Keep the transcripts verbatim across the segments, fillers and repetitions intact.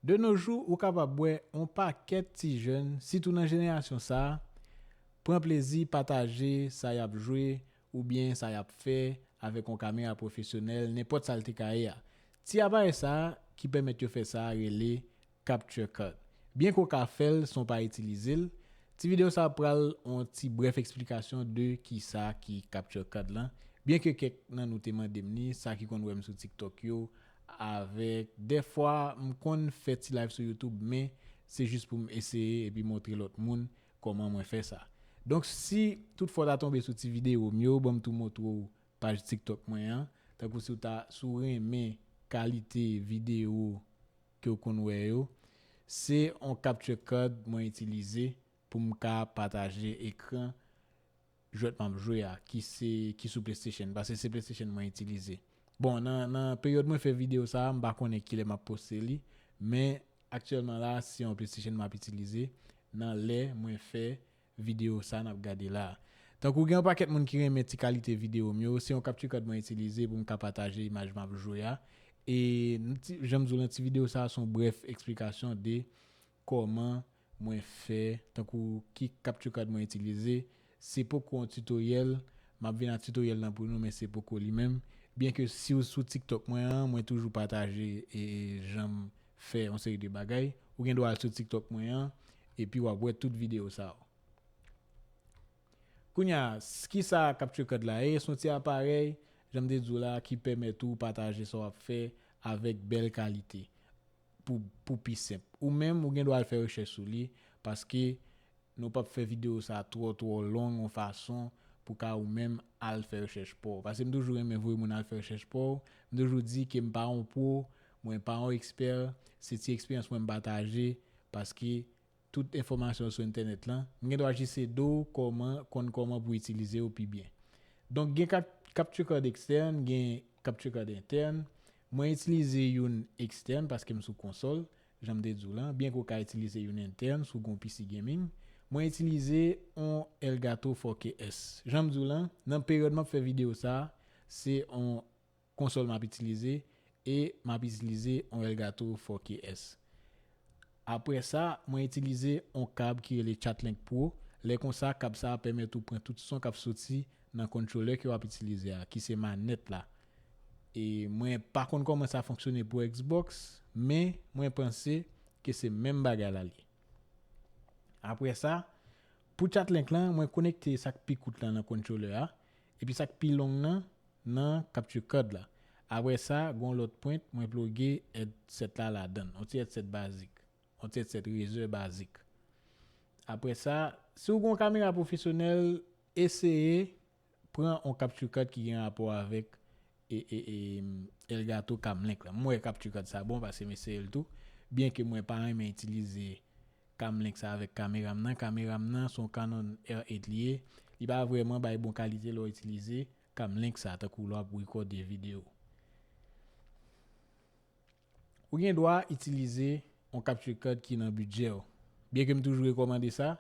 De nos jours, ou kapab wè yon pakèt ti jèn, sitou nan jenerasyon sa a, pran plezi pataje sa y ap jwe oubyen sa y ap fè avèk yon kamera pwofesyonèl, nenpòt sa l te ka ye a. Ti aparèy sa a ki pèmèt yo fè sa a rele capture card. Byen ke w ka fè l san w pa itilize l, ti videyo sa a pral yon ti brèf eksplikasyon de kisa ki capture card lan. Byen ke kèk nan nou te mande m li, sa ki konn wè m sou TikTok yo, avèk dèfwa m konn fè ti live sou YouTube, men se jis pou m eseye epi montre lòt moun kòman mwen fè sa. Donk, si toutfwa w ta tonbe sou ti videyo m yo, ban m tou montre w paj TikTok mwen an, tankou si w ta, si w renmen kalite videyo ke w konn wè yo, se yon capture card mwen itilize pou m ka pataje ekran jwèt m ap jwe a, ki se, ki sou PlayStation, paske se PlayStation mwen itilize. Bon, nan, nan peryòd mwen fè videyo sa a, m pa konnen kilè m ap poste li, men aktyèlman la, se yon PlayStation m ap itilize nan lè mwen fè videyo sa n ap gade la a. Tankou gen yon pakèt moun ki renmen ti kalite videyo m yo, se yon capture card mwen itilize pou m ka pataje imaj m ap jwe a. E n ti, jan m di w lan, ti videyo sa a se yon brèf eksplikasyon de kòman mwen fè, tankou ki capture card mwen itilize. Se poko yon tutoriel, m ap vin ak tutoriel lan pou nou, men se poko li menm. Byen ke si w sou TikTok mwen an, mwen toujou pataje e jan m fè yon seri de bagay. Ou gen dwa al sou TikTok mwen an, epi w ap wè tout videyo sa yo. Kounye a, s- kisa capture card la ye? Se yon ti aparèy, jan m te di w la, ki pèmèt ou pataje sa w ap fè avèk bèl kalite. Pou, pou pi senp. Ou menm, ou gen dwa al fè rechèch sou li, paske nou p ap fè videyo sa twò, twò long, yon fason pou ka ou menm al fè rechèch pa w. Paske m toujou renmen voye moun al fè rechèch pa w. M toujou di ke m pa yon pwo, mwen pa yon ekspè, se ti eksperyans mwen m pataje, paske tout enfòmasyon sou entènèt lan, m gen dwa jis ede w kòman, konn kòman pou itilize yo pi byen. Donk, gen kap, capture card ekstèn, gen capture card entèn. Mwen itilize youn ekstèn paske m sou konsòl, jan m te di w lan, byen ke w ka itilize youn entèn si w gen yon P C gaming. Mwen itilize yon Elgato four K S. Jan m di w lan, nan peryòd m ap fè videyo sa a, se yon konsòl m ap itilize e m ap itilize yon Elgato four K S. Apre sa, mwen itilize yon kab ki rele Chatlink Pro. Lè konsa, kab sa a pèmèt ou pran tout son k ap soti nan controller ke w ap itilize a, ki se manèt la. E mwen pa konn kòman sa fonksyone pou Xbox, men mwen panse ke se menm bagay la li ye. Apre sa, pou Chatlink lan, mwen konekte sa k pi kout lan nan controller a, epi sa k pi long nan, nan capture card la. Apre sa, gen yon lòt pwent, mwen ploge headset la ladan l, yon ti headset bazik, yon ti headset Razer bazik. Apre sa, si w gen yon kamera pwofesyonèl, eseye pran yon capture card ki gen rapò avèk e, e, e, Elgato Camlink la. Mwen wè capture card sa bon paske m eseye l tou. Byen ke mwen pa renmen itilize Camlink sa avèk kamera m nan. Kamera m nan se yon Canon R eight li ye. Li pa vrèman bay bon kalite lè w itilize Camlink sa, tankou lè w ap rekòde videyo. Ou gen dwa itilize yon capture card ki nan bidjè w. Byen ke m toujou rekòmande sa,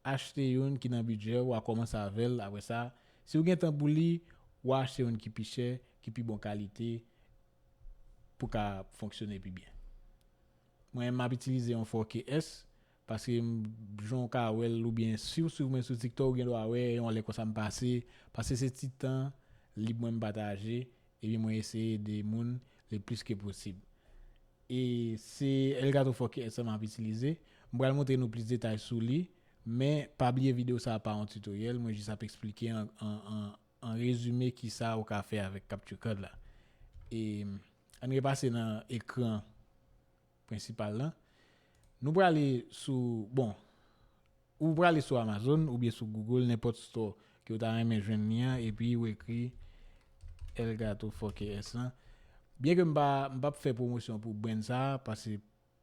achte youn ki nan bidjè w, w a kòmanse avè l, apre sa, si w gen tan pou li, w a achte youn ki pi chè, ki pi bon kalite, pou ka fonksyone pi byen. Mwen, m ap itilize yon four K S, paske m, jan w ka wè l, oubyen si w swiv mwen sou TikTok, ou gen dwa wè, yon lè konsa m pase, paske se ti tan lib mwen m pataje, epi mwen eseye ede moun le plis ke posib. E se Elgato four K S m ap itilize. M pral montre nou plis detay sou li, men pa bliye videyo sa a pa yon tutoriel, mwen jis ap eksplike an, an, an, an rezime kisa ou ka fè avèk capture card la. E ann repase nan ekran prensipal lan. Nou prale sou, bon, ou prale sou Amazon oubyen sou Google, nenpòt store ke w ta renmen jwenn li an, epi ou ekri Elgato four K S lan. Byen ke m pa, m p ap fè pwomosyon pou brand sa a, paske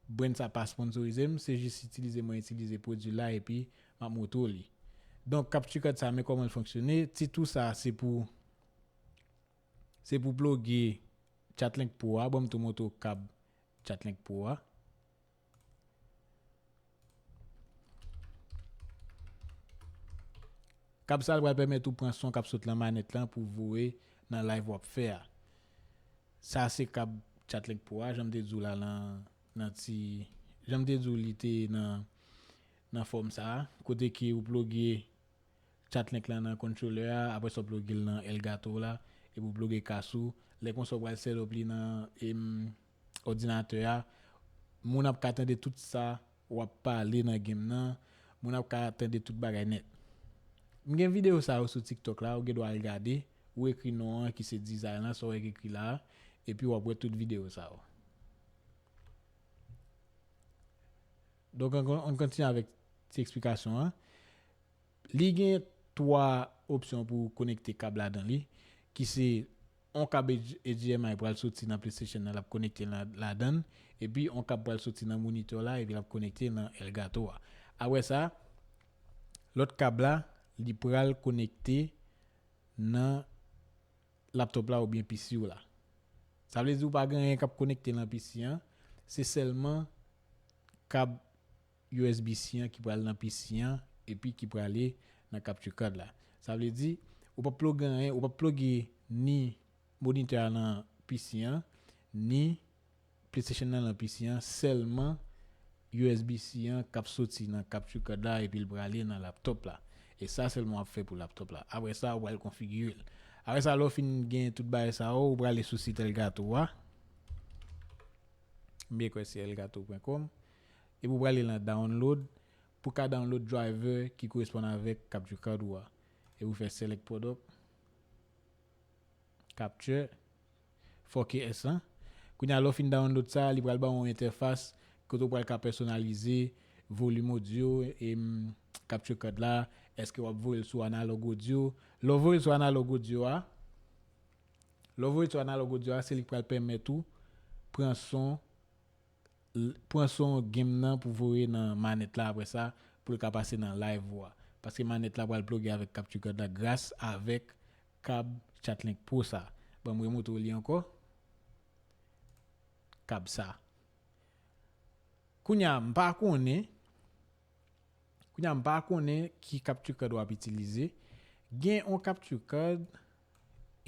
brand sa pa sponsorize m, se jis itilize mwen itilize pwodui la epi m ap montre w li. Donk, capture card sa, men kòman l fonksyone. Tit ou sa, se pou, se pou ploge Chatlink Pro a. Ban m tou montre w kab Chatlink Pro a. Kab sa a pral pèmèt ou pran son k ap sot lan manèt lan pou voye nan live w ap fè a. Sa se kab Chatlink Pro a, jan m te di w la nan, nan ti, jan m te di w, li te nan, nan fòm sa a, kote ke ou ploge chat link lan nan controller a, apre sa w ploge l nan Elgato la, epi w ploge kas ou. Lè konsa w pral set up li nan, em, òdinatè a. Moun ap ka tande tout sa w ap pale nan game nan. Moun ap ka tande tout bagay nèt. M gen videyo sa yo sou TikTok la, ou gen dwa al gade, ou ekri non an ki se Design lan, sa w wè ki ekri la a, epi w ap wè tout videyo sa yo. Donk, ann, ann kontinye avèk ti eksplikasyon an. Li gen twa opsyon pou konekte kab ladan li, ki se yon kab H D M I pral soti nan PlayStation nan, l ap konekte la-, ladan l, epi yon kab pral soti nan monitè la, epi l ap konekte nan Elgato a. Apre sa, lòt kab la, li pral konekte nan laptop la oubyen P C w la. Sa vle di ou pa gen anyen k ap konekte nan P C an, se sèlman kab U S B C an ki pral nan P C an epi ki prale nan capture card la. Sa vle di, ou p ap ploge anyen, ou p ap ploge ni monitè a nan P C an, ni PlayStation nan nan P C an, sèlman U S B C an k ap soti nan capture card la epi l prale nan laptop la. E sa sèlman w ap fè pou laptop la. Apre sa, ou pral konfigire l. Apre sa, lè w fin gen tout bagay sa yo, ou prale sou sit Elgato a. M byen kwè se elgato pwen kòm. Epi ou prale nan download. Pou ka download driver ki koresponn avèk capture card ou a. Epi ou fè select product. Capture. Fòke S lan. Kounye a, lè w fin download sa, li pral ba w yon entèfas kote w pral ka pèsonalize volim odyo e, mm, capture card la. Èske w ap voye l sou analog odyo? Lè w voye l sou analog odyo a, lè w voye l sou analog odyo a, se li k pral pèmèt ou pran son l-, pran son game nan pou voye nan manèt la apre sa, pou l ka pase nan live ou a. Paske manèt la pral ploge avèk capture card la gras avèk kab Chatlink Pro sa. Ban m remontre w li ankò. Kab sa. Kounye a, m pa konnen. Kounye a, m pa konnen ki capture card w ap itilize. Gen yon capture card,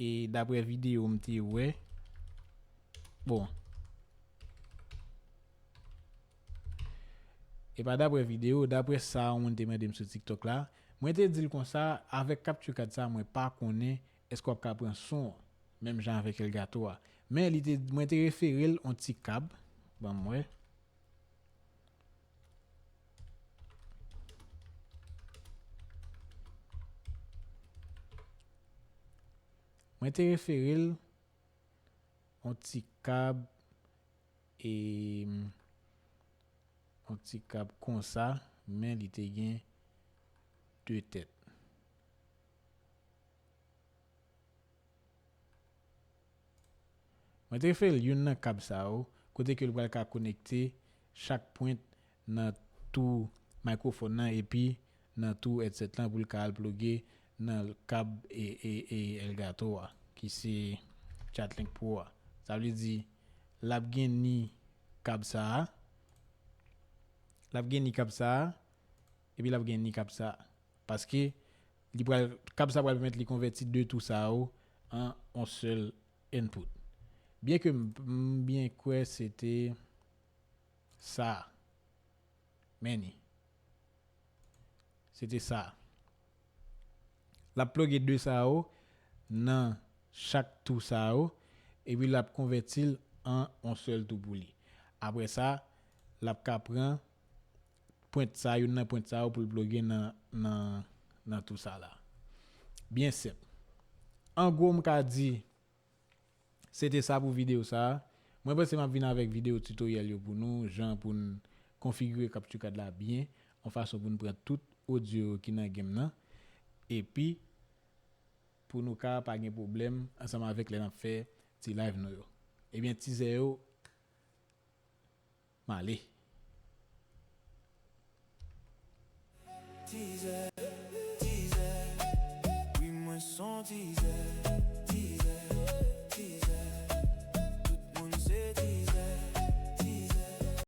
e daprè videyo m te wè. Bon. E pa daprè videyo, daprè sa yon moun te mande m sou TikTok la. Mwen te di l konsa, avèk capture card sa, mwen pa konnen èske w ap ka pran son an, menm jan avèk Elgato a. Men li te, mwen te refere l yon ti kab. Ban m wè. Mwen te refere l yon ti kab, e, yon ti kab konsa, men li te gen de tèt. Mwen te fè l youn nan kab sa yo, kote ke l pral ka konekte chak pwent nan tou mikrofòn nan epi nan tou headset lan pou l ka al ploge nan kab e, e, e Elgato a, ki se Chatlink Pro a. Sa vle di, l ap gen ni kab sa a, l ap gen ni kab sa a, epi l ap gen ni kab sa a. Paske li pral, kab sa pral pèmèt li konvèti de tou sa yo an yon sèl input. Byen ke m, m byen kwè se te sa. Men ni. Se te sa. L ap ploge de sa yo nan chak tou sa yo, epi l ap konvèti l an yon sèl tou pou li. Apre sa, l ap ka pran pwent sa, youn nan pwent sa yo pou l ploge nan, nan, nan tou sa la. Byen senp. An gwo, m ka di, se te sa pou videyo sa a. Mwen panse m ap vin avèk videyo tutoriel yo pou nou, jan pou n konfigire capture card la byen, yon fason pou n pran tout odyo yo ki nan game nan, epi pou nou ka pa gen pwoblèm ansanm avèk lè n ap fè ti live nou yo. Ebyen, tizè yo, m ale.